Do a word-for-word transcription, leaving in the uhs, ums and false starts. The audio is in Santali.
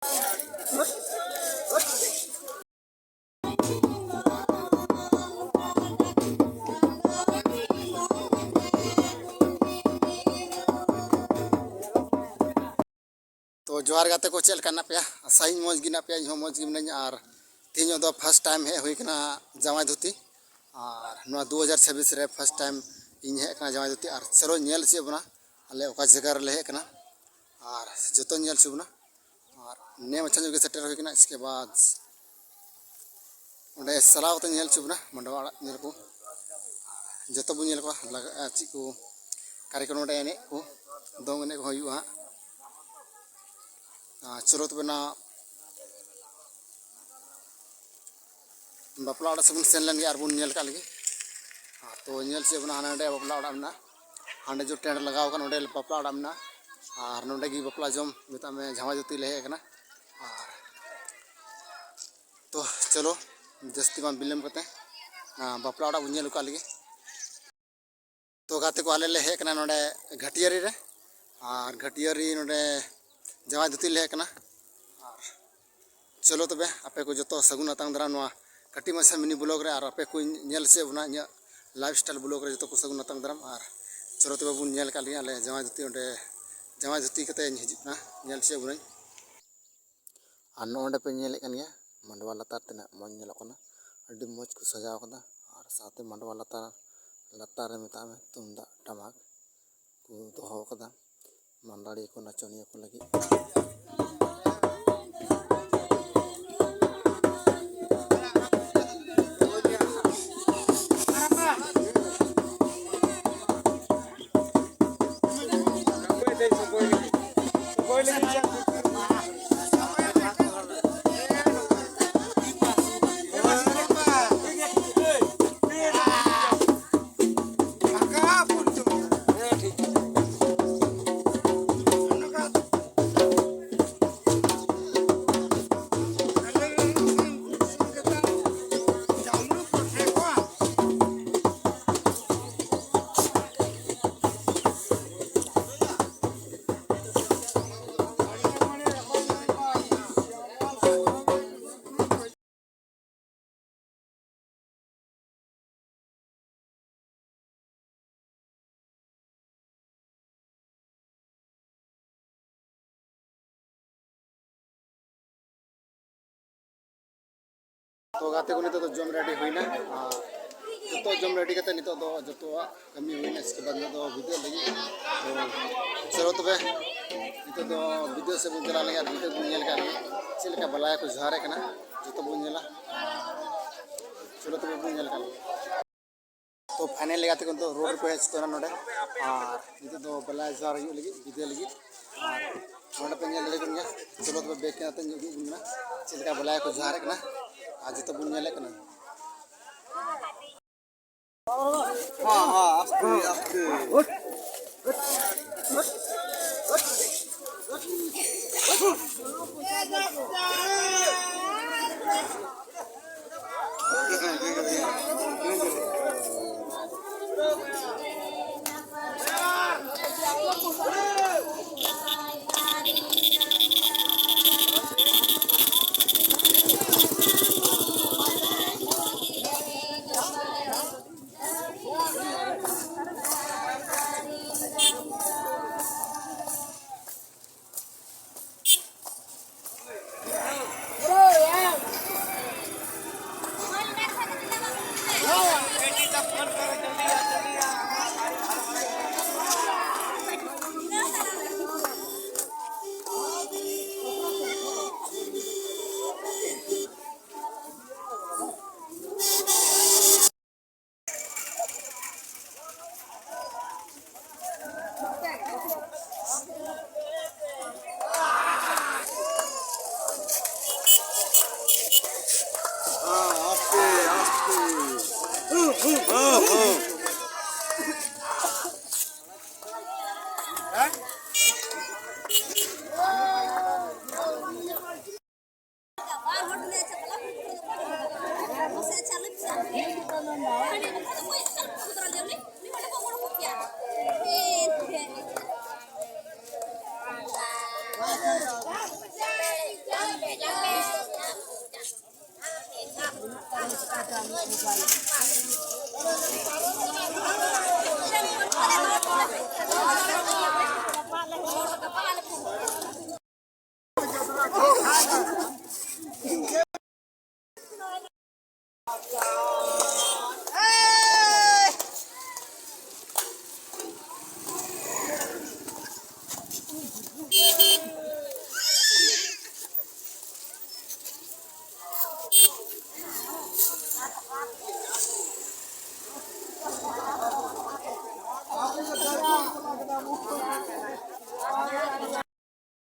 ᱛᱚ ᱡᱚᱦᱟᱨ ᱜᱟᱛᱮ ᱠᱚ, ᱪᱮᱫ ᱞᱮᱠᱟ ᱢᱮᱱᱟᱜ ᱯᱮᱭᱟ? ᱟᱥᱟᱭᱟᱹᱧ ᱢᱚᱡᱽ ᱜᱮ ᱢᱮᱱᱟᱜ ᱯᱮᱭᱟ, ᱤᱧ ᱦᱚᱸ ᱢᱚᱡᱽ ᱜᱮ ᱢᱤᱱᱟᱹᱧᱟ᱾ ᱟᱨ ᱛᱮᱦᱮᱧᱚᱜ ᱫᱚ first time ᱦᱮᱡ ᱦᱩᱭ ᱠᱟᱱᱟ ᱡᱟᱶᱟᱭ ᱫᱷᱩᱛᱤ, ᱟᱨ ᱱᱚᱣᱟ ᱫᱩ ᱦᱟᱡᱟᱨ ᱪᱷᱟᱵᱵᱤᱥ ᱨᱮ first time ᱤᱧ ᱦᱮᱡ ᱠᱟᱱᱟ ᱡᱟᱶᱟᱭ ᱫᱷᱩᱛᱤ᱾ ᱟᱨ ᱪᱚᱞᱚ ᱧᱮᱞ ᱦᱚᱪᱚᱭᱮᱫ ᱵᱚᱱᱟ ᱟᱞᱮ ᱚᱠᱟ ᱡᱟᱭᱜᱟ ᱨᱮᱞᱮ ᱦᱮᱡ ᱠᱟᱱᱟ, ᱟᱨ ᱡᱚᱛᱚ ᱧᱮᱞ ᱦᱚᱪᱚ ᱵᱚᱱᱟ᱾ ᱟᱨ ᱱᱮ ᱢᱟᱪᱷᱟ ᱧᱚᱜ ᱜᱮ ᱥᱮᱴᱮᱨ ᱦᱩᱭ ᱠᱟᱱᱟ᱾ ᱤᱥᱠᱮ ᱵᱟᱫ ᱚᱸᱰᱮ ᱪᱟᱞᱟᱣ ᱠᱟᱛᱮ ᱧᱮᱞ ᱦᱚᱪᱚ ᱵᱚᱱᱟ ᱢᱟᱰᱣᱟ ᱚᱲᱟᱜ ᱧᱮᱞ ᱠᱚ, ᱡᱚᱛᱚ ᱵᱚᱱ ᱧᱮᱞ ᱠᱚᱣᱟ ᱞᱟᱜᱟᱜᱼᱟ ᱪᱮᱫ ᱠᱚ ᱠᱟᱨᱭᱟᱠᱨᱚᱢ ᱚᱸᱰᱮ ᱮᱱᱮᱡ ᱠᱚ, ᱫᱚᱝ ᱮᱱᱮᱡ ᱠᱚ ᱦᱩᱭᱩᱜᱼᱟ ᱦᱟᱸᱜ᱾ ᱟᱨ ᱪᱚᱞᱚ ᱛᱚᱵᱮ ᱱᱟ ᱵᱟᱯᱞᱟ ᱚᱲᱟᱜ ᱥᱮᱫ ᱵᱚᱱ ᱥᱮᱱ ᱞᱮᱱ ᱜᱮ ᱟᱨ ᱵᱚᱱ ᱧᱮᱞ ᱠᱟᱜ ᱞᱮᱜᱮ᱾ ᱟᱨ ᱛᱚ ᱧᱮᱞ ᱦᱚᱪᱚᱭᱮᱫ ᱵᱚᱱᱟ, ᱦᱟᱱᱟ ᱱᱚᱸᱰᱮ ᱵᱟᱯᱞᱟ ᱚᱲᱟᱜ ᱢᱮᱱᱟᱜᱼᱟ, ᱦᱟᱸᱰᱮ ᱡᱚ ᱴᱮᱱᱴ ᱞᱟᱜᱟᱣ ᱟᱠᱟᱱ ᱚᱸᱰᱮ ᱵᱟᱯᱞᱟ ᱚᱲᱟᱜ ᱢᱮᱱᱟᱜᱼᱟ᱾ ᱟᱨ ᱱᱚᱸᱰᱮ ᱜᱮ ᱵᱟᱯᱞᱟ ᱡᱚᱢ ᱢᱮᱛᱟᱜ ᱢᱮ ᱡᱟᱶᱟᱭ ᱫᱷᱩᱛᱤ ᱞᱮ ᱦᱮᱡ ᱟᱠᱟᱱᱟ᱾ ᱟᱨ ᱛᱚ ᱪᱚᱞᱚ ᱡᱟᱹᱥᱛᱤ ᱵᱟᱝ ᱵᱤᱞᱚᱢ ᱠᱟᱛᱮ ᱵᱟᱯᱞᱟ ᱚᱲᱟᱜ ᱵᱚᱱ ᱧᱮᱞ ᱟᱠᱟᱫ ᱞᱮᱜᱮ᱾ ᱛᱚ ᱜᱟᱛᱮ ᱠᱚ, ᱟᱞᱮ ᱞᱮ ᱦᱮᱡ ᱠᱟᱱᱟ ᱱᱚᱰᱮ ᱜᱷᱟᱹᱴᱤᱭᱟᱹᱨᱤ ᱨᱮ, ᱟᱨ ᱜᱷᱟᱹᱴᱤᱭᱟᱹᱨᱤ ᱱᱚᱰᱮ ᱡᱟᱶᱟᱭ ᱫᱷᱩᱛᱤ ᱞᱮ ᱦᱮᱡ ᱠᱟᱱᱟ᱾ ᱟᱨ ᱪᱚᱞᱚ ᱛᱚᱵᱮ ᱟᱯᱮ ᱠᱚ ᱡᱚᱛᱚ ᱥᱟᱹᱜᱩᱱ ᱟᱛᱟᱝ ᱫᱟᱨᱟᱢ ᱱᱚᱣᱟ ᱠᱟᱹᱴᱤᱡ ᱢᱟᱪᱷᱟ ᱢᱤᱱᱤ ᱵᱞᱚᱜ ᱨᱮ, ᱟᱨ ᱟᱯᱮ ᱠᱚᱧ ᱧᱮᱞ ᱦᱚᱪᱚᱭᱮᱫ ᱵᱚᱱᱟ ᱤᱧᱟᱹᱜ ᱞᱟᱭᱤᱯᱷ ᱥᱴᱟᱭᱤᱞ ᱵᱞᱚᱜ ᱨᱮ᱾ ᱡᱚᱛᱚ ᱠᱚ ᱥᱟᱹᱜᱩᱱ ᱟᱛᱟᱝ ᱫᱟᱨᱟᱢ᱾ ᱟᱨ ᱪᱚᱞᱚ ᱛᱚᱵᱮ ᱵᱚᱱ ᱧᱮᱞ ᱟᱠᱟᱫ ᱞᱤᱧᱟ ᱟᱞᱮ ᱡᱟᱶᱟᱭ ᱫᱷᱩᱛᱤ, ᱚᱸᱰᱮ ᱡᱟᱶᱟᱭ ᱫᱷᱩᱛᱤ ᱠᱟᱛᱮ ᱤᱧ ᱦᱤᱡᱩᱜ ᱠᱟᱱᱟ, ᱧᱮᱞ ᱦᱚᱪᱚᱭᱮᱫ ᱵᱚᱱᱟᱹᱧ᱾ ᱟᱨ ᱱᱚᱜᱼᱚ ᱱᱚᱰᱮ ᱯᱮ ᱧᱮᱞᱮᱫ ᱠᱟᱱ ᱜᱮᱭᱟ ᱢᱟᱰᱣᱟ ᱞᱟᱛᱟᱨ ᱛᱤᱱᱟᱹᱜ ᱢᱚᱡᱽ ᱧᱮᱞᱚᱜ ᱠᱟᱱᱟ, ᱟᱹᱰᱤ ᱢᱚᱡᱽ ᱠᱚ ᱥᱟᱡᱟᱣ ᱠᱟᱫᱟ᱾ ᱟᱨ ᱥᱟᱶᱛᱮ ᱢᱟᱰᱣᱟ ᱞᱟᱛᱟᱨ, ᱞᱟᱛᱟᱨ ᱨᱮ ᱢᱮᱛᱟᱜ ᱢᱮ ᱛᱩᱢᱫᱟᱜ ᱴᱟᱢᱟᱠ ᱠᱚ ᱫᱚᱦᱚ ᱠᱟᱫᱟ ᱢᱟᱱᱰᱟᱲᱤᱭᱟᱹ ᱠᱚ, ᱱᱟᱪᱚᱱᱤᱭᱟᱹ ᱠᱚ ᱞᱟᱹᱜᱤᱫ᱾ ᱛᱚ ᱜᱟᱛᱮ ᱠᱚ, ᱱᱤᱛᱚᱜ ᱫᱚ ᱡᱚᱢ ᱨᱮᱰᱤ ᱦᱩᱭᱱᱟ᱾ ᱟᱨ ᱡᱚᱛᱚ ᱡᱚᱢ ᱨᱮᱰᱤ ᱠᱟᱛᱮ ᱱᱤᱛᱚᱜ ᱫᱚ ᱡᱚᱛᱚᱣᱟᱜ ᱠᱟᱹᱢᱤ ᱦᱩᱭᱱᱟ, ᱤᱥᱠᱮ ᱵᱟᱫ ᱱᱤᱛᱚᱜ ᱫᱚ video ᱞᱟᱹᱜᱤᱫ᱾ ᱛᱚ ᱪᱚᱞᱚ ᱛᱚᱵᱮ, ᱱᱤᱛᱚᱜ ᱫᱚ video ᱥᱮᱫ ᱵᱚᱱ ᱪᱟᱞᱟᱣ ᱞᱮᱱ ᱜᱮ ᱟᱨ video ᱵᱚᱱ ᱧᱮᱞ ᱠᱟᱜ ᱞᱮᱜᱮ, ᱪᱮᱫ ᱞᱮᱠᱟ ᱵᱟᱞᱟᱭᱟ ᱠᱚ ᱡᱚᱦᱟᱨᱮᱫ ᱠᱟᱱᱟ, ᱡᱚᱛᱚ ᱵᱚᱱ ᱧᱮᱞᱟ᱾ ᱪᱚᱞᱚ ᱛᱚᱵᱮ ᱵᱚᱱ ᱧᱮᱞ ᱠᱟᱜ ᱞᱮᱜᱮ᱾ ᱛᱚ finally ᱜᱟᱛᱮ ᱠᱚ, ᱱᱤᱛᱚᱜ road ᱨᱮᱠᱚ ᱦᱮᱡ ᱥᱮᱴᱮᱨ ᱮᱱᱟ ᱱᱚᱰᱮ, ᱟᱨ ᱱᱤᱛᱚᱜ ᱫᱚ ᱵᱟᱞᱟᱭᱟ ᱡᱚᱦᱟᱨ ᱦᱩᱭᱩᱜ ᱞᱟᱹᱜᱤᱫ video ᱞᱟᱹᱜᱤᱫ᱾ ᱟᱨ ᱱᱚᱰᱮ ᱯᱮ ᱧᱮᱞ ᱫᱟᱲᱮᱭᱟᱜ ᱠᱟᱱ ᱜᱮᱭᱟ, ᱪᱚᱞᱚ ᱛᱚᱵᱮ back ᱠᱟᱛᱮ ᱤᱧ ᱩᱫᱩᱜ ᱟᱵᱚᱱ ᱠᱟᱱᱟ ᱪᱮᱫ ᱞᱮᱠᱟ ᱵᱟᱞᱟᱭᱟ ᱠᱚ ᱡᱚᱦᱟᱨᱮᱫ ᱠᱟᱱᱟ ᱟᱨ ᱡᱚᱛᱚ ᱵᱚᱱ ᱧᱮᱞᱮᱫ ᱠᱟᱱᱟ᱾ ᱦᱮᱸ, ᱦᱮᱸ, ᱟᱥᱛᱮ, ᱟᱥᱛᱮ᱾